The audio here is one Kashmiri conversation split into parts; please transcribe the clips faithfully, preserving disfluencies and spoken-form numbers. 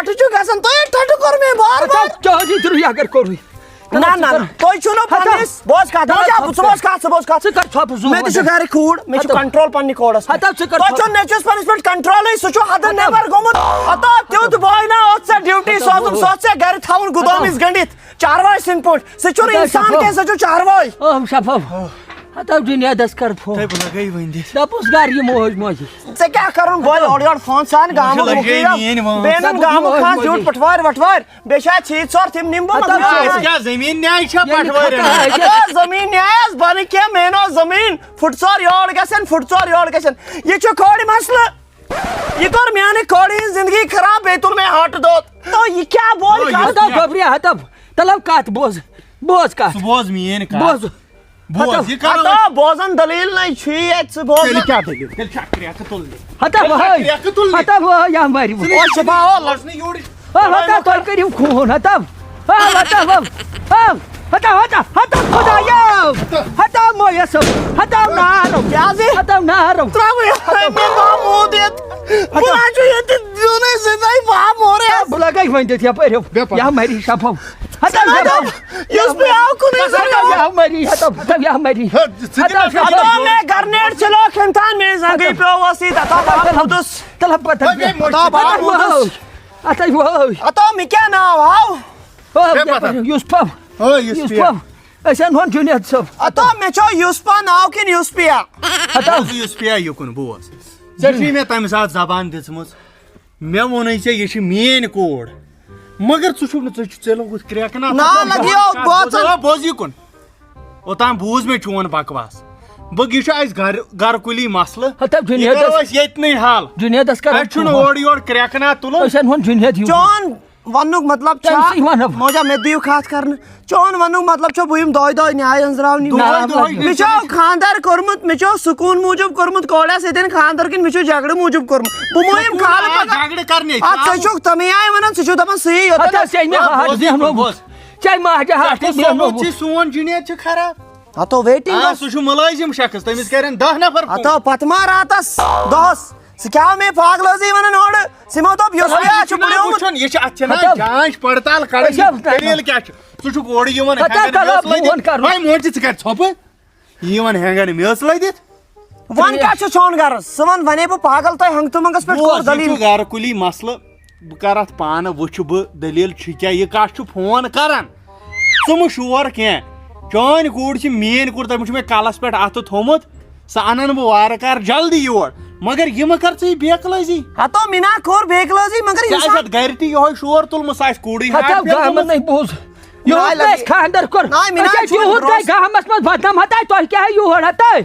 ٹھٹہٕ چھُ گژھان، تۄہہِ ٹھٹہٕ کوٚر مےٚ بار بار۔ ہتا، چٲنی درٕے اگر کوٚرُے۔ نہ، نہ، نہ، تۄہہِ چھُو نہٕ ہتا، پننِس، بوز کتھ، تلا بوز، ژٕ بوز کتھ، ژٕ بوز کتھ۔ ژٕ کر ژھۄپہٕ زُو مےٚ تہِ چھُ وۄنۍ؟ گرِ کوٗر، مےٚ چھُ ہتا۔ کنٹرول پننہِ کورس پٮ۪ٹھ۔ ہتا، ژٕ کر تۄہہِ چھُو ژھۄپہٕ۔ نیٚچوِس پننِس پٮ۪ٹھ کنٹرولٕے، سُہ چھُ حدٕ ہتا۔ نٮ۪بر گوٚمُت۔ ہتا، تیُتھ بوے نا اوس ژےٚ ڈیوٹی ہتا، سوزُن، بوز۔ سُہ اوس ژےٚ گرِ تھاوُن گُدٲمِس ہتا۔ گٔنڈِتھ، چاروایہِ سٕنٛدۍ پٲٹھۍ۔ سُہ چھُنہٕ ہتا، اِنسان شفاف۔ کینٛہہ، سُہ چھُ چاروٲے۔ آ، شفاف۔ ہتا، جُنیدس کر فون۔ تۄہہِ بہٕ لگٲیِو وۄنۍ دِتھ۔ دَپُس گرِ یِمو حٲج ماجہِ۔ ژےٚ کیٛاہ کَرُن بۄلہِ اورٕ یورٕ فون ژھان گامُک وٕچھ، لَگے مُکھیہ۔ میٛٲنۍ وٲنٛس۔ بیٚنٮ۪ن دَپُس گامُک یہِ خاص اوس زیوٗٹھ مےٚ۔ پٹھوارِ وٹھوارِ۔ بیٚیہِ چھا ژھیٚیہِ ژور تِم نِمہٕ بہٕ ہَتہٕ مۄکلاوٕ۔ حظ۔ أسۍ کیٛاہ زٔمیٖن نیٛاے چھا ییٚلہِ پٹھوٲرٮ۪ن؟ کھَسان آسہِ۔ ہَتہٕ حظ زٔمیٖن نیٛاے حظ بَنہٕ کینٛہہ، مینو زٔمیٖن۔ فُٹ ژور یور گژھن، فُٹ ژور یور گژھن۔ یہِ چھُ کورِ مسلہٕ۔ یہِ کوٚر میٛانہِ کورِ ہِنٛز زِندگی خراب، بیٚیہِ تُل مےٚ ہاٹہٕ دود۔ تو یہِ کیٛاہ بولہِ او، یہِ کَتھ؟ ہَتہٕ حظ گوٚبریا، ہَتہٕ حظ۔ تَلہٕ حظ کَتھ بوز۔ بوز کَتھ۔ ژٕ بوز میٛٲنۍ کَتھ۔ بوز۔ بوز، ہتو، یہِ کَرو ہتو، أسۍ۔ بوزن دٔلیٖل نَے چھُے اَتہِ، ژٕ بوز۔ تیٚلہِ کیٛاہ دٔلیٖل؟ تیٚلہِ چھا کرٛٮ۪کہٕ تُلنہِ؟ ہتا تیٚلہِ چھا وہے۔ کرٛٮ۪کہٕ تُلنہِ؟ ہتا وہے، یا مَرِ وۄنۍ۔ ژٕ او شفا، او لَژھ نہٕ یورٕ۔ آ، ہتا تُہۍ کٔرِو خوٗن، ہتا۔ آ، ہتا، آ، آ، ہتا، ہتا، ہتا خۄدایو۔ ہتا مویسو۔ ہتا نارو۔ کیٛازِ؟ ہتا نارو۔ ترٛاوٕے مےٚ باموٗد ییٚتہِ۔ بہٕ ہتا۔ ہا چھُ ییٚتہِ دیُنٕے زِندَے باموٗرے۔ بہٕ لَگَے وۄنۍ دِتھ یَپٲرۍ ہیوٚو۔ بیٚہہ پَتہٕ۔ یا مَری شفو۔ ہتا ہتا۔ یُس بہٕ آو کُنُے ہتا زٔنۍ۔ یا مَری، ہتا، ہتا یا مَری۔ ہے، ژٕ تہِ ہتا نہ شفو۔ ہتا مےٚ گرنیڈ چلو کھٮ۪ن تھان مےٚ زنٛگٕے ہتا۔ پیوٚو اوس یہِ تھا باموٗدُس۔ تَلہٕ پَتہٕ۔ ہے، مےٚ مٔشِتھ ہتا باموٗدُس۔ ہتا وٲے۔ ہتا مےٚ کیٛاہ ناو ہاو؟ او، ہے، یَپٲرۍ پَتہٕ۔ یوسفو۔ او، یوسفیا۔ یوسفو۔ أسۍ اَنہون جُنید صٲب۔ ہتا مےٚ چھو یوسفا ناو کِنہٕ یوسفیا؟ ہتا۔ بوز یوسفیا یُکُن بوز۔ ژےٚ چھُے مےٚ تَمہِ ساتہٕ زبان دِژمٕژ۔ مےٚ ووٚنُے ژےٚ، یہِ چھِ میٛٲنۍ کوٗر۔ مگر ژٕ چھُکھ نہٕ، ژٕ چھُکھ، ژےٚ لوٚگُتھ کرٛٮ۪کہٕ نا، نا، تھوٚمُت لگیو کَتھ، بوز، بوزُن۔ آ، بوز یہِ کُن۔ اوٚتام بوٗز مےٚ چون بکواس۔ بہٕ، یہِ چھُ اَسہِ گرٕ، گرٕ کُلی مسلہٕ۔ ہتا یہِ جُنیدس، کرو أسۍ ییٚتنٕے حل۔ جُنیدس کرو اَسہِ چھُنہٕ فون۔ اورٕ یورٕ کرٛٮ۪کہٕ نا تُلُن۔ أسۍ اَنہون جُنید یور۔ چون وننُک مطلب چھا؟ تٔمۍ سٕے وَنو۔ موجا، مےٚ دِیِو کَتھ کرنہٕ۔ چون وننُک مطلب چھا بہٕ یِم دۄہے دۄہے نیاے أنٛزراونہِ؟ دۄہے نہ، دۄہے۔ مےٚ چھا خانٛدر کوٚرمُت، مےٚ چھا سکوٗن موٗجوٗب کوٚرمُت کورِ سۭتۍ خانٛدر کِنہٕ مےٚ چھُ جھگڑٕ موٗجوٗب کوٚرمُت؟ بہٕ مۄیِم سکوٗن کھالہٕ آ، پتہٕ۔ جھگڑٕ کرنہِ۔ اَتھ ژےٚ چھُکھ تَمے آیہِ وَنان، ژٕ چھُکھ دَپان سُے یوت۔ ہتا ژےٚ مےٚ آ، ہاٹھ بوز یہِ کُن، بیٚہنومُت۔ بوز۔ ژےٚ ماجہِ ہاٹھ ژےٚ سومو بیٚہنومُت۔ ژےٚ سون جُنید چھُ خراب۔ ہتو waiting آ، ٲس۔ سُہ چھُ مُلٲزِم شخص، تٔمِس کرن دَہ نفر فون۔ ہتو پتہٕ ما راتس دۄہس۔ ژٕ کیٛاہ مےٚ پاگلٲزی ونان اورٕ؟ ژٕ ما دوٚپ یُس مےٚ اَتھ چھُ پُلیومُت؟ وٕچھُن، یہِ چھِ، اَتھ چھِ نا ہتو۔ جانچ پڑتال کڑٕنۍ، أسۍ حظ دٔلیٖل کیٛاہ چھُ؟ ژٕ چھُکھ اورٕ یِوان ہتو، ہٮ۪نٛگن تلو میٚژ لٲگِتھ۔ فون کرُن۔ وۄنۍ موج ژٕ کر ژھۄپہٕ؟ یہِ یِوان ہٮ۪نٛگن میٚژ لٲگِتھ۔ وۄنۍ کیٛاہ چھُ چون غرض؟ ژٕ وَن، وَنے بہٕ پاگل تۄہہِ ہنٛگتہٕ منٛگس پٮ۪ٹھ کوٚر بوز، یہِ دٔلیٖل۔ چھُ گرٕ کُلی مسلہٕ۔ بہٕ کَرٕ اَتھ پانہٕ وٕچھٕ بہٕ دٔلیٖل چھِ کیٛاہ، یہِ کَس چھُ فون کَران؟ ژٕ مہٕ شور کینٛہہ، چٲنۍ کوٗر چھِ میٛٲنۍ کوٗر، تٔمِس چھُ مےٚ کَلَس پٮ۪ٹھ اَتھٕ تھوٚمُت، سُہ اَنَن بہٕ وارٕ کارٕ جلدی یور، مگر یہِ مہٕ کَر ژٕ یہِ بے عقلٲزی۔ ہتو مِنا کوٚر بے عقلٲزی، مگر ژےٚ آسہِ اِنسان اَتھ گَرِ تہِ یِہوٚے شور تُلمُت، سُہ آسہِ کوٗرٕے ہتو ہاتھ گامَن منٛز۔ نَے بوٗز۔ نہ، یوٗت لگہِ۔ نہٕ اَسہِ خانٛدر کوٚر۔ نہ، مِنا أسۍ ہے چھُ تیوٗت برونٛہہ۔ تۄہہِ گامَس منٛز بدنام، ہتاے تۄہہِ کیٛاہ ہے یور، ہتاے؟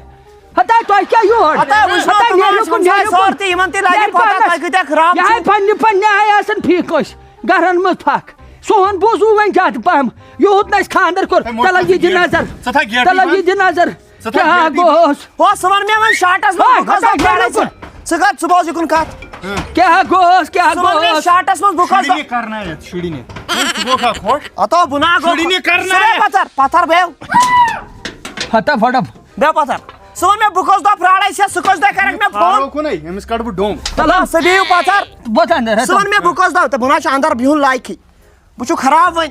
ہتاے تۄہہِ کیٛاہ یور؟ ہتاے وٕچھ نہ، ہتاے تِمن نیرِو چھُ کُن، ہمساے نیرِو کُن۔ سورتٕے، یِمن تہِ لگہِ نیرِ پتہ پانس۔ تۄہہِ کۭتیٛاہ خراب یہِ ہے چھِو۔ پننہِ پننہِ آیہِ آسان فی کٲنٛسہِ۔ گرن منٛز پھکھ۔ سون بوزوٗ وۄنۍ زیادٕ پہم۔ یوٗت نہٕ اَسہِ خانٛدر کوٚر۔ ہے، موٚٹ تَلہ یہِ دِ گیٹٕے نظر۔ ژٕ تھاو گیٹٕے تَلہ بنٛد۔ یہِ دِ نظر۔ ژٕ تھاو کیٛاہ گیٹٕے۔ گوٚوس؟ ہو، ژٕ وَن مےٚ وۄنۍ شاٹَس منٛز ہا، بہٕ کھسہٕ ہتا دۄہ پرٛارَے نیرُن ژےٚ۔ کُن۔ ژٕ کَر، ژٕ بوز یہِ کُن کَتھ۔ کیٛاہ گوٚوس، کیٛاہ ژٕ وَن مےٚ گوٚوس؟ شاٹَس منٛز بہٕ کھسہٕ شُرِنہِ دۄہ۔ کرنایَتھ، شُرِنہِ۔ ژٕ گوٚکھا خۄش؟ ہتو بُناہ گوٚو۔ شُرِنہِ کرنایَتھ۔ ژٕ بیٚہہ پَتھر، پَتھر بیٚہہ۔ ہتا فٹف۔ بیٚہہ پَتھر۔ ژٕ وَن مےٚ بہٕ کھسہٕ دۄہ پرٛارَے ژےٚ، ژٕ کھسہٕ دۄہ کَرَکھ مےٚ فون۔ فاروق کُنَے، أمِس کَڑٕ بہٕ ڈوٚم۔ تَلہ، ژٕ بِہِو پَتھر۔ بہٕ تَنہٕ ژٕ ہتا۔ وَن مےٚ بہٕ کھسہٕ دۄہ، تہٕ بہٕ نہ چھُس اَندَر بِہُن لایقٕے۔ بہٕ چھُس خراب وۄنۍ۔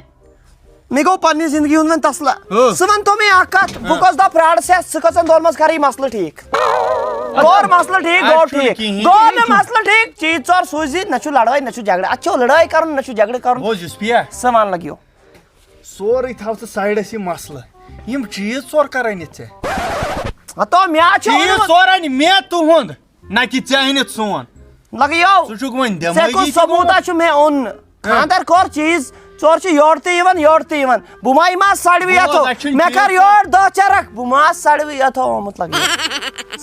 مےٚ گوٚو پننہِ زندگی ہُنٛد وۄنۍ تسلہ۔ ہو۔ ژٕ وَن تو مےٚ اکھ کتھ، بہٕ ہاں۔ کۄس دۄہ پرٛارٕ ژےٚ، ژٕ کٔژن دۄہن منٛز کرٕ یہِ مسلہٕ ٹھیٖک؟ اَدٕ گوٚو مسلہٕ ٹھیٖک، اَدٕ گوٚو چھُنہٕ ٹھیٖک۔ کِہیٖنۍ گوٚو تہِ نہٕ چھُنہٕ۔ مسلہٕ ٹھیٖک، چیٖز ژور سوٗزی، نہ چھُ لڑٲے، نہ چھُ جھگڑٕ۔ اَتھ چھُ لڑٲے کرُن، نہ چھُ جھگڑٕ کرُن۔ بوز یُس پیا۔ ژٕ وَن لگیو۔ سورُے تھاو ژٕ سایڈس یہِ مسلہٕ۔ یِم چیٖز ژور کر أنِتھ ژےٚ؟ ہتو مےٚ ہا چھُ چیٖز اوٚنمُت۔ ژور اَنہِ مےٚ تُہُنٛد۔ نہ کہِ ژےٚ أنِتھ سون۔ لگیو۔ ژٕ چھُکھ وۄنۍ ژےٚ دٮ۪مٲغی کُس تہِ ثبوٗتا گوٚمُت۔ چھُ مےٚ اوٚن نہٕ؟ ہہ۔ خانٛدر کوٚر چیٖز، ژور چھِ یورٕ تہِ یِوان، یورٕ تہِ یِوان۔ بہٕ ما یِمہٕ ہا سڑوٕے بوز، یَتھو۔ اَسہِ چھُنہٕ مےٚ چیٖز کر تہِ یورٕ دَہ چرکھ، بہٕ ما آسہٕ سڑوٕے یَتھو آمُت لگیو۔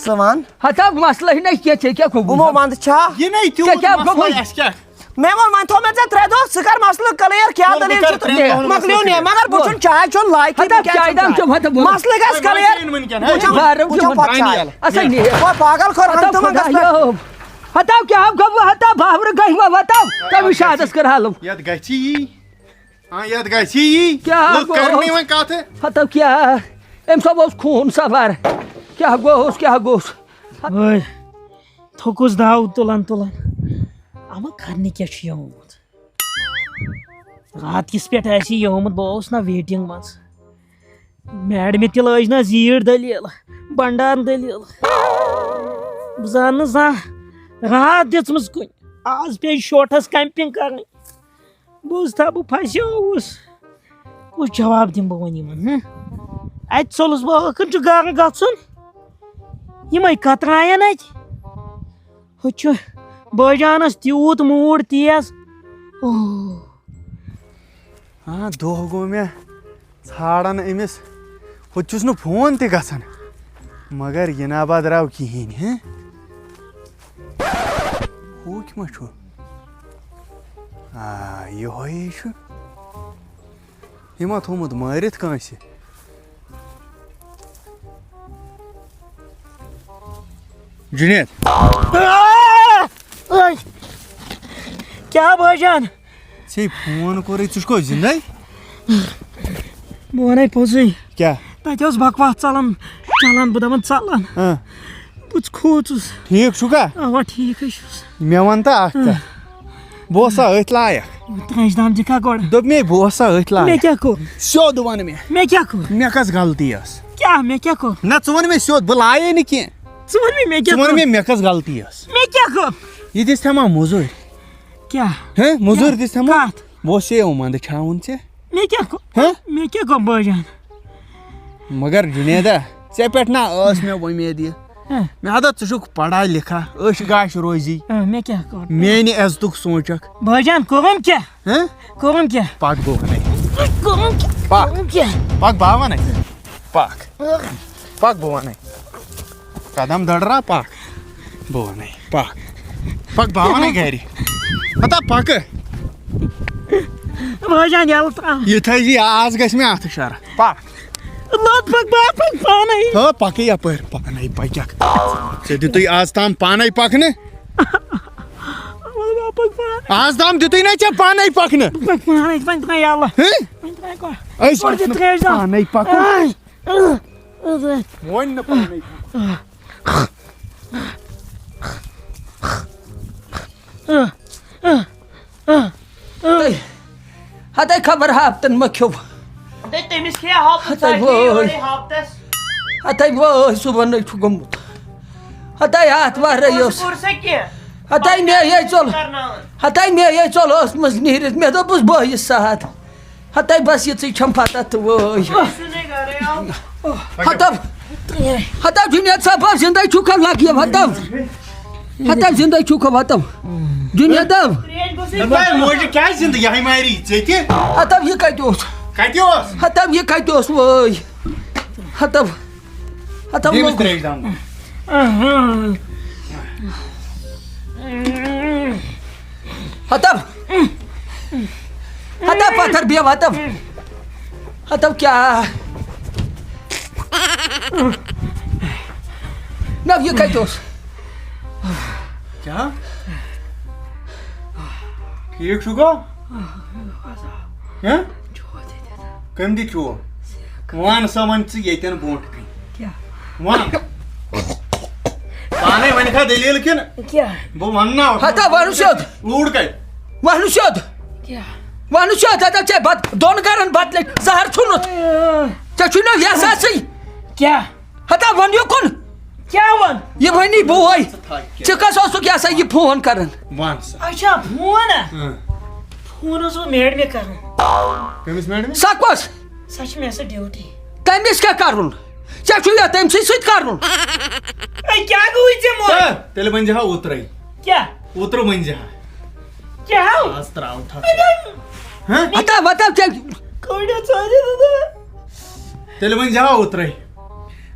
ژٕ وَن۔ ہتا مسلہٕ ہے نہ کینٛہہ، ژےٚ کیٛاہ گوٚو؟ بہٕ ما وَندٕ چھا؟ یہِ نَے تیوٗت ژےٚ کیٛاہ مسلہٕ گوٚوُے؟ اَسہِ کیٛاہ؟ مےٚ ووٚن، وۄنۍ تھوٚو مےٚ ژےٚ ترٛےٚ دۄہ، ژٕ کر مسلہٕ clear، کیٛاہ وَل، بہٕ دٔلیٖل کر چھِ؟ ترٛٮ۪ن دۄہَن منٛز مۄکلیو نہٕ، clear۔ مگر بہٕ وَل۔ چھُنہٕ چاے چیوٚن لایقٕے، ہتا بہٕ کیٛاہ چاے چیوٚن دام چاے؟ چیوٚمہٕ ہتا بہٕ۔ مسلہٕ گژھِ وۄنۍ clear۔ وۄنۍ چھِ یِمَن کیٛاہ؟ بہٕ چیوٚمہٕ، بہٕ چیوٚمہٕ پَتہٕ چاے۔ اَسا نیر۔ وۄنۍ پاگل کھور ہتا ہنٛگتہٕ منٛگَس پٮ۪ٹھ۔ خۄدایو۔ ہتا کیٛاہ گوٚو؟ ہتا بابرٕ گٔے وۄنۍ ہتا۔ تَمہِ شادَس کٔر حالو۔ یَتھ گژھِ یی۔ ہاں، یَتھ گژھِ یی۔ کیٛاہ لُکھ کَرِ گوٚو؟ نہٕ وۄنۍ کَتھٕ۔ ہتا کیٛاہ؟ أمۍ سا اوس خوٗن سوار۔ کیٛاہ گوٚوس؟ کیٛاہ گوٚوس؟ وٲے۔ تھوٚکُس داو تُلان تُلان۔ اما کرنہِ کیٛاہ چھُ یہِ آمُت؟ راتہٕ کِس پٮ۪ٹھ آسہِ یہِ آمُت، بہٕ اوسُس نہ ویٹنگ منٛز۔ میڈمہِ تہِ لٲج نہ زیٖٹھ دٔلیٖل، بنڈار دٔلیٖل۔ بہٕ زانہٕ نہٕ زانٛہہ راتھ دِژمٕژ کُنہِ۔ آز پیٚیہِ شوٹھس کیمپنگ کرٕنۍ۔ بوٗزتھا، بہٕ پھسیووُس۔ کُس جواب دِمہٕ بہٕ وۄنۍ یِمن، ہہ؟ اَتہِ ژوٚلُس بہٕ، ٲخٕر چھُ گرٕ گژھُن۔ یِمے کتراین اَتہِ۔ ہُہ چھُ بٲجانس تیوٗت موٗڈ تیز۔ اوہ۔ ہاں، دۄہ گوٚو مےٚ ژھانڈان أمِس۔ ہُتہِ چھُس نہٕ فون تہِ گژھان۔ مگر یہِ نہ با درٛاو کِہیٖنۍ، ہہ؟ ہُہ کہِ ما چھُ؟ آ، یِہوٚے چھُ۔ یہِ ما تھوٚومُت مٲرِتھ کٲنٛسہِ؟ جُنید۔ آ! ٲے! کیٛاہ بٲجان؟ ژےٚ فون کوٚرُے، ژٕ چھُکھ زِندَے؟ بہٕ وَنَے پوٚزُے۔ کیٛاہ؟ تَتہِ اوس بکواس ژَلان، چَلان، بہٕ دَپان ژَلان۔ ہاں۔ بہٕ کھوٗژُس۔ ٹھیٖک چھُکھا؟ اَوا، ٹھیٖکھٕے چھُس۔ مےٚ وَن تہٕ اَکھ کَتھ۔ بہٕ اوسا أتھۍ لایق؟ ترٛیش دام دِکھا گۄڈٕ۔ دوٚپ مے، بہٕ اوسا أتھۍ لایق؟ مےٚ کیٛاہ کوٚر؟ سیوٚد وَن مےٚ۔ مےٚ کیٛاہ کوٚر؟ مےٚ کۄس غلطی ٲس؟ کیٛاہ؟ مےٚ کیٛاہ کوٚر؟ نہ، ژٕ وَن مےٚ سیوٚد، بہٕ لایے نہٕ کینٛہہ۔ ژٕ وَن مےٚ، مےٚ کیٛاہ ژٕ وَن کوٚر؟ مےٚ، مےٚ کۄس غلطی ٲس؟ مےٚ کیٛاہ کوٚر؟ یہِ دِژ تھَما مٔزوٗرۍ؟ کیٛاہ؟ ہیں؟ مٔزوٗرۍ کیٛاہ؟ دِژ تھَما؟ کَتھ؟ بہٕ اوسُس یِمَن دٔچھاوُن ژےٚ۔ مےٚ کیٛاہ کوٚر؟ ہہ؟ مےٚ کیٛاہ کوٚر بٲجان؟ مگر جُنیدا، ژےٚ پٮ۪ٹھ نہ ٲس مےٚ وۄمید یہِ۔ ہہ۔ مےٚ ہا دوٚپ، ژٕ چھُکھ پَڑھا لِکھا، عٲش گاش روزی۔ ہہ، مےٚ کیٛاہ کوٚر؟ میٛانہِ عزتُک سونٛچکھ۔ بٲجان، کوٚرُم کیٛاہ؟ ہہ؟ کوٚرُم کیٛاہ؟ پَک بہٕ وَنَے۔ کوٚرُم کیٛاہ؟ پَک۔ کوٚرُم کیٛاہ؟ پَک بہٕ وَنَے۔ پَک۔ پَک بہٕ وَنَے۔ قدم دڑرا، پَک۔ بہٕ وَنَے۔ پَک۔ پَک بہٕ وَنَے گَرِ۔ ہتا پَکہٕ۔ بٲجان یَلہٕ ترٛاو۔ یہِ تھٲیزِ یاد، گژھِ مےٚ اَتھٕ شَرَ۔ پَک۔ لوٚت پَک، بہٕ پَکہٕ پانَے۔ ہو، پَکٕے یَپٲرۍ۔ پانَے پَکَکھ۔ ژےٚ دیُتُے آز تام پانَے پَکنہٕ۔ بہٕ پَکہٕ پانَے۔ آز تام دیُتُے نہ ژےٚ پانَے پَکنہٕ۔ بہٕ پَکہٕ پانَے، وۄنۍ ترٛاو یَلہٕ۔ ہہ؟ وۄنۍ ترٛاو کۄ-، أسۍ گۄڈٕ دِ پَکہٕ ترٛیش دام۔ پانَے پَکو۔ آے۔ وۄنۍ نہٕ پانَے۔ تہٕ ہتے خبر ہاپتن مہ کھیوٚو۔ ہتے تٔمِس کھیٚیا ہاپتس، ہتے سُہ آسہِ وٲے۔ یورے ہاپتس۔ ہتے وٲے صُبحن چھُ گوٚمُت۔ ہتے آتھوارے پونٛسہٕ اوس۔ کوٚر سا کینٛہہ؟ ہتے مےٚ یے ژوٚل۔ کرناوان۔ ہتے مےٚ یے ژوٚل ٲسمٕژ نیٖرِتھ۔ مےٚ دوٚپُس بہٕ یہِ ساتھ۔ ہتے بس یِژٕے چھم پتہ تہٕ وٲے۔ سُنے گرے آو۔ ہتو۔ ہتو جُنید صٲب، زِندَے چھُکھ لگیو، ہتو۔ ہتو زِندَے چھُکھ، ہتو۔ جُنید۔ ترٛیش گوٚژھ ہے دپان موجہِ کیٛازِ زِندٕ؟ یہِ ہے ماری ژےٚ تہِ۔ ہتو یہِ کتہِ اوس؟ کتہِ اوس؟ ہتو یہِ کتہِ اوس وٲے؟ ہتو۔ ہتو دِ أمِس لوٚگ۔ ترٛیش دام۔ ہتو۔ ہتو پتھر بیٚہو، ہتو۔ ہتو کیٛاہ؟ نہ، یہِ کتہِ اوس؟ کیٛاہ؟ ٹھیٖک چھُکھا؟ ہہ؟ کٔمۍ دِتۍ چوب؟ وَن سا وۄنۍ ژٕ ییٚتٮ۪ن برونٛٹھ کَنہِ۔ کیٛاہ؟ وَن۔ پانَے وَنہِ کھا دٔلیٖل کِنہٕ؟ کیٛاہ؟ بہٕ وَنہٕ نا۔ ہتا وَنہٕ سیوٚد۔ اوٗر کَتہِ؟ وَنہٕ سیوٚد۔ کیٛاہ؟ وَنہٕ سیوٚد، ہتا ژےٚ بَت-، دۄن گَرَن بَدلے زَہر ژھُنُتھ۔ ژےٚ چھُے نہ یَس آسٕے۔ کیٛاہ؟ ہتا وَن یوکُن۔ کیٛاہ وَن؟ یہِ وَنی بوے۔ ژٕ تھاو کینٛہہ۔ ژٕ کَس اوسُکھ یہِ ہسا یہِ فون کَران؟ وَن سا۔ اچھا، فون ہا؟ اۭں۔ فون اوسُس بہٕ میڈمہِ کَران۔ کٔمِس میڈمہِ؟ سۄ کۄس؟ سۄ چھِ مےٚ سۭتۍ ڈیوٹی۔ تٔمِس کیٛاہ کَرُن؟ ژےٚ چھُ یَتھ تٔمۍ سٕے سۭتۍ کَرُن۔ اے، کیٛاہ گوٚوُے ژےٚ مول؟ ہے، تیٚلہِ ؤنۍ زِ ہا اوترَے۔ کیٛاہ؟ اوترٕ ؤنۍ زِ ہا۔ کیٛاہ ہو؟ آز ترٛاو تھَپھ۔ ہہ؟ ہتا وتا ژےٚ۔ کٔڑِو ژٲرِو دَدا۔ تیٚلہِ ؤنۍ زِ ہا اوترَے۔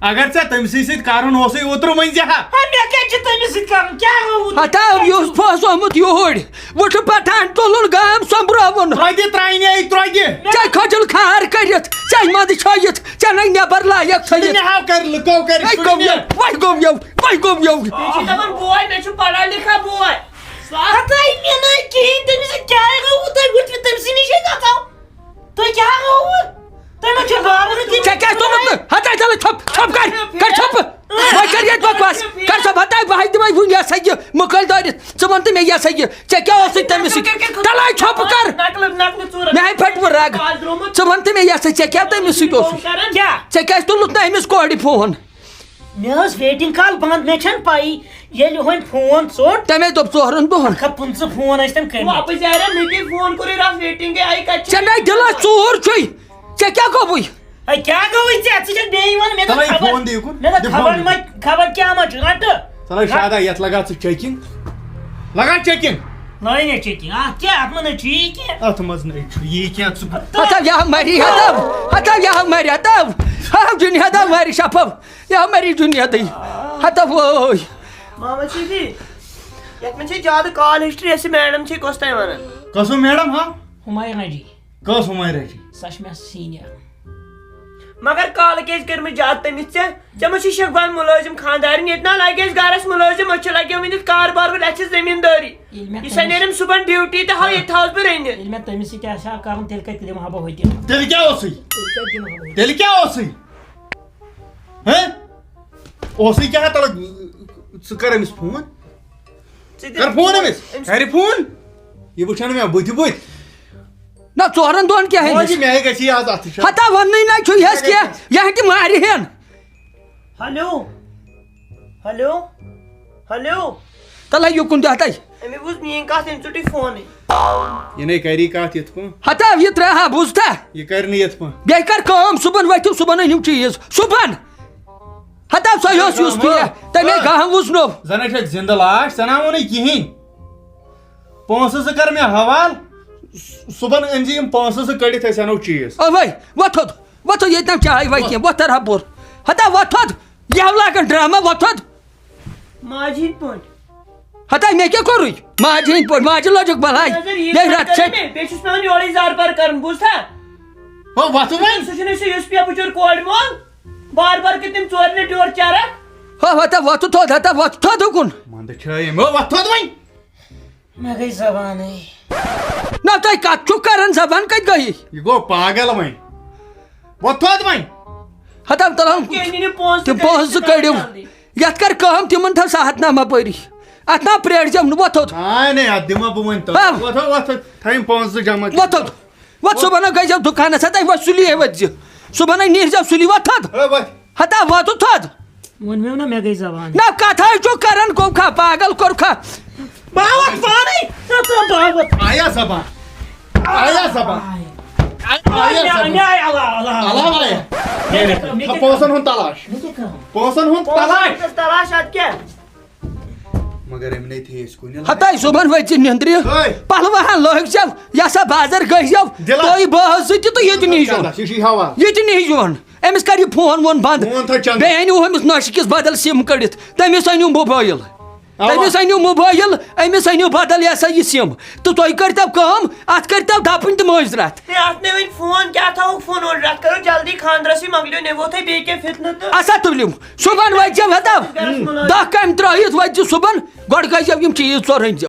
اگر ژےٚ تٔمۍ سٕے سۭتۍ کَرُن اوسُے اوترٕ، ؤنۍ زِ ہا۔ ہے، مےٚ کیٛاہ چھُ تٔمِس سۭتۍ کَرُن؟ کیٛاہ گوٚو؟ ہتا یُس پھوسومُت یوٗرۍ، وۄنۍ چھُ پَٹھان تُلُن گام سۄمبراوُن۔ ترٛۄدِ ترٛاینہِ، اے، ترٛۄدِ۔ ژےٚ کھٔجُل کھار کٔرِتھ، ژےٚ منٛدٕ چھٲیِتھ، ژےٚ نَے نٮ۪بر لایق تھٲیِتھ۔ مےٚ ہاو کَرِ لُکو کَرِ وۄنۍ گوٚو یو، وۄنۍ گوٚو یو، وۄنۍ گوٚو یو۔ مےٚ چھِ دَپان بوے، مےٚ چھُ پَڑھا لِکھا بوے۔ ہتاے مےٚ نَے کِہیٖنۍ، تٔمِس سۭتۍ کیٛاہ گوٚو؟ تُہۍ وٕچھِو، تٔمۍ سٕے نِش ہے گژھو۔ تُہۍ کیٛاہ گوٚوٕ؟ تُہۍ ما چھِو بابر کِنۍ؟ ژےٚ کیٛازِ توٚرُتھ نہٕ؟ ہتا، چلو ژھۄپ، ژھۄپ کر، کر ژھۄپہٕ۔ وۄنۍ کر ییٚتہِ بکواس، کر ژھۄپ۔ ہتا، بہٕ ہاے دِمے وُنہِ یہِ ہسا یہِ مُکٲلۍ دٲرِتھ۔ ژٕ وَن تہٕ مےٚ یہِ ہسا یہِ، ژےٚ کیٛاہ اوسُے تٔمِس سۭتۍ؟ تَلے ژھۄپہٕ کر۔ نقلہٕ، نقلہٕ ژوٗرَن۔ مےٚ ہے پھٹوٕ رگ۔ آز درٛامُت۔ ژٕ وَن تہٕ مےٚ، یہِ ہسا، ژےٚ کیٛاہ تٔمِس سۭتۍ اوسُے؟ کیٛاہ؟ ژےٚ کیٛازِ تُلُتھ نہٕ أمِس کورِ فون؟ مےٚ ٲس waiting call بنٛد، مےٚ چھَنہٕ پَیی۔ ییٚلہِ وۄنۍ فون ژوٚٹ، تَمے دوٚپ ژورَن دۄہَن۔ اَکھ ہَتھ پٕنٛژٕہ فون ٲسۍ تِم کٔرمٕتۍ۔ واپس آیہِ مےٚ تہِ فون کوٚرُے رَس waiting گٔے، آیہِ کَتہِ چھِ؟ ژےٚ نَے دِلَس ژوٗر چھُے۔ ژےٚ کیٛاہ گوٚوُے؟ ہے، کیٛاہ گوٚوُے ژےٚ؟ ژٕ چھَکھ بیٚیہِ وَنان، مےٚ دوٚپ تَلَے خبر، فون دِ یُکُن، مےٚ دوٚپ دِ خبر فون۔ ما، خبر کیٛاہ ما چھُ رَٹہٕ؟ تَلَے شادا، یَتھ لگا ژٕ checking۔ لگا checking۔ لٲنۍ ہے checking۔ اَتھ کیٛاہ؟ اَتھ منٛز نہ چھُ یی کینٛہہ۔ اَتھ منٛز نہ چھُ یی کینٛہہ۔ ژٕ ہتو یا مری ہتو، ہتو یا مری ہتو، ہتو جُنیدو مری شفو، یا مری جُنیدٕے۔ ہتو وٲے۔ محمد شفیع، یَتھ منٛز چھِ زیادٕ call history، یۄس یہِ madam چھِ، کۄس تام وَنان؟ کۄس ہو madam ہا؟ ہُمایرا جی۔ کۄس ہُمایرا جی؟ سۄ چھِ مےٚ senior۔ مگر کالہٕ کیٛازِ کٔرمٕژ زیادٕ تٔمِس ژےٚ؟ ژےٚ ما چھُے شیخ بان مُلٲزِم خانٛدارِنۍ؟ ییٚتہِ نا لگہِ اَسہِ گرس مُلٲزِم، أسۍ چھِ لگے وٕنہِ کاربار وٲلۍ، اَسہِ چھِ زٔمیٖندٲری۔ ییٚلہِ مےٚ یہِ سا تٔمِس نیرٮ۪م صُبحن duty تہٕ ہاو ییٚتہِ تھاوس بہٕ رٔنِتھ۔ ییٚلہِ مےٚ تٔمِس سۭتۍ آسہِ ہا کَرُن، تیٚلہِ کَتہِ دِمہٕ ہا بہٕ ہُتہِ۔ تیٚلہِ کیٛاہ اوسُے؟ تیٚلہِ کَتہِ دِمہٕ ہا بہٕ ہُتہِ؟ تیٚلہِ کیٛاہ اوسُے؟ ہہ؟ اوسُے کیٛاہ تَلہٕ؟ ژٕ کَر أمِس فون؟ ژٕ تہِ کَر فون أمِس۔ أمِس کَرِ فون۔ یہِ وٕچھَن مےٚ بٕتھِ بٕتھِ۔ نہ، ژورَن دۄہَن کیٛاہ موجی، ہیٚیِس؟ مےٚ گژھِ یہِ آز اَتھٕ چھا۔ ہتا وَننٕے نہ چھُ یَس کینٛہہ، یہِ ہَٹہِ مارِ ہٮ۪ن۔ Hello, hello, hello. تَلہٕ یُکُن دِ ہَتَے۔ أمۍ بوٗز میٛٲنۍ کَتھ، أمۍ ژوٚٹُے فونٕے۔ یہِ نے کَری کَتھ یِتھ پٲٹھۍ۔ ہتا یہِ ترٛاو ہا، بوٗزتھا؟ یہِ کَرِ نہٕ یِتھ پٲٹھۍ۔ بیٚیہِ کَر کٲم، صُبحن ؤتھِو، صُبحن أنِو چیٖز۔ صُبحن۔ ہتا سۄ یۄس یُس پیٚیہِ، تَمے ہا۔ گاہَن وُزنو۔ زَن ہے چھَکھ زِندٕ لاش، ژےٚ نہ ووٚنُے کِہیٖنۍ۔ پونٛسہٕ زٕ کَر مےٚ حوال، صُبحن أنۍ زِ یِم پونٛسہٕ زٕ کٔڑِتھ، أسۍ اَنو چیٖز۔ اوے، وۄتھُد، وۄتھُد، ییٚتہِ نَم چاے واے کینٛہہ، وۄتھ تَرٕ ہا بوٚر۔ ہتا وۄتھُد، یَوٕ لاگَن ڈرٛاما، وۄتھُد۔ ماجہِ ہِنٛدۍ پٲٹھۍ۔ ہتا مےٚ کیٛاہ کوٚرُے؟ ماجہِ ہِنٛدۍ پٲٹھۍ، ماجہِ لٲجِکھ بَلاے۔ نظر یی یے زَن رَتھ کَرِ چھَکھ۔ مےٚ، بیٚیہِ چھُس پٮ۪وان یورَے زارٕ پار کَرُن، بوٗزتھا؟ ہو، وۄتھُد وۄنۍ۔ سُہ چھُنہٕ سُہ یُس پیٚپہٕ چور کول مول، بار بار کہِ تِم ژورِ لَٹہِ یورٕ چَرَکھ۔ ہو، ہتا وۄتھُد تھوٚد، ہتا وۄتھ تھوٚد اُکُن۔ منٛدٕ چھٲے أمۍ، ہو، وۄتھ تھوٚد وۄنۍ۔ مےٚ گٔے زبانٕے۔ نہ، تۄہہِ کتھ چھُو کران؟ زبان کتہِ گٔیہِ؟ یہِ گوٚو پاگل وۄنۍ۔ وۄتھ تھوٚد وۄنۍ۔ ہتا تلہٕ ہم۔ کینٛہہ نِنہِ پونٛسہٕ تِم پونٛسہٕ زٕ کٔڑِو کٔڑِو۔ جلدی۔ یتھ کر کٲم، تِمن تھاو ساہت نامہ پٲری۔ اتھ نا پرٛیرزٮ۪م نہٕ، وۄتھ تھوٚد۔ آے نے، اتھ دِمہ بہٕ وۄنۍ تۄہہِ۔ ہا۔ وۄتھ تھوٚد، وۄتھ تھوٚد۔ تھاو یِم پونٛسہٕ زٕ جمع۔ وۄتھ تھوٚد۔ وۄتھ صُبحن گٔے زیو دُکانس، ہتے وۄتھ سُلی ہے وۄتھ زِ۔ صُبحن نیٖرزیو سُلی، وۄتھ تھوٚد۔ ہے وۄتھ۔ ہتا وۄتھ تھوٚد۔ ووٚنمو نا، مےٚ گٔے زبان۔ نہ، کتھے چھُ کران، گوٚو کھا، پاگل کوٚر کھا۔ باوت پانے، نہ ژٕ باوت۔ آیا زبان؟ آیا زبان؟ آیا مےٚ، زبان؟ مےٚ آیہِ علاوٕ، علاوٕ۔ علاوٕ آیا؟ مےٚ کیٛاہ کٲم؟ مےٚ کیٛاہ پونٛسن ہُنٛد تلاش۔ مےٚ کیٛاہ کٲم؟ پونٛسن ہُنٛد تلاش۔ پونٛسن تلاش اَتھ کیٛاہ؟ مگر أمۍ نے تھے أسۍ کُنہِ لایق۔ ہتاے صُبحن ؤتھۍ ژٕ نِندرِ، ہے۔ پلوہن لٲگۍ زٮ۪و، یہِ ہسا بازر گٔژھۍ زٮ۪و، دِلا۔ تُہۍ بہٕ حظ سۭتۍ تہٕ ییٚتہِ نیٖزیون۔ چندا، یہِ چھُے حوال۔ ییٚتہِ نیٖزیون۔ أمِس کر یہِ فون وون بنٛد۔ فون تھٲے چندا۔ بیٚیہِ أنِو ہُمِس نۄشہِ کِس بدل سِم کٔڑِتھ، تٔمِس أنِو موبایل۔ اوا۔ تٔمِس أنِو موبایل، أمِس أنِو بدل یہِ ہسا یہِ سِم۔ تہٕ تُہۍ کٔرۍتو کٲم، اتھ کٔرۍتو دپٕنۍ تہٕ مٲنٛزِ راتھ۔ ہے، اتھ نے وۄنۍ فون کیٛاہ تھاوُکھ فون اورٕ؟ اتھ کرو جلدی خانٛدرسٕے مۄکلیو، نے ووتھے بیٚیہِ کینٛہہ فتنہٕ تہٕ۔ اسا تُلِو، صُبحن وٲتۍ زٮ۪و ہتا۔ گرس منٛز۔ دہ کامہِ ترٲیِتھ وٲتۍ زِ صُبحن، گۄڈٕ گٔے زٮ۪و یِم چیٖز ژور أنۍ زٮ۪و۔